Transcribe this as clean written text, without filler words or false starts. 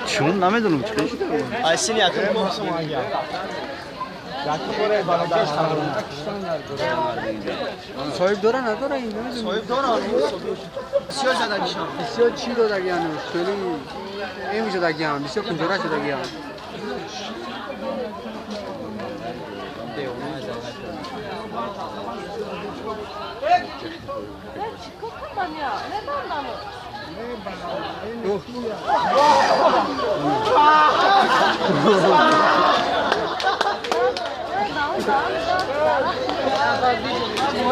Чун намедонам чӣ шуда. Айсин якум соҳиб дора надора ин соҳиб дора бисёр задагишам бисёр чӣ додагиан хеле эм шудагиан бисёр кунҷора шудагиан.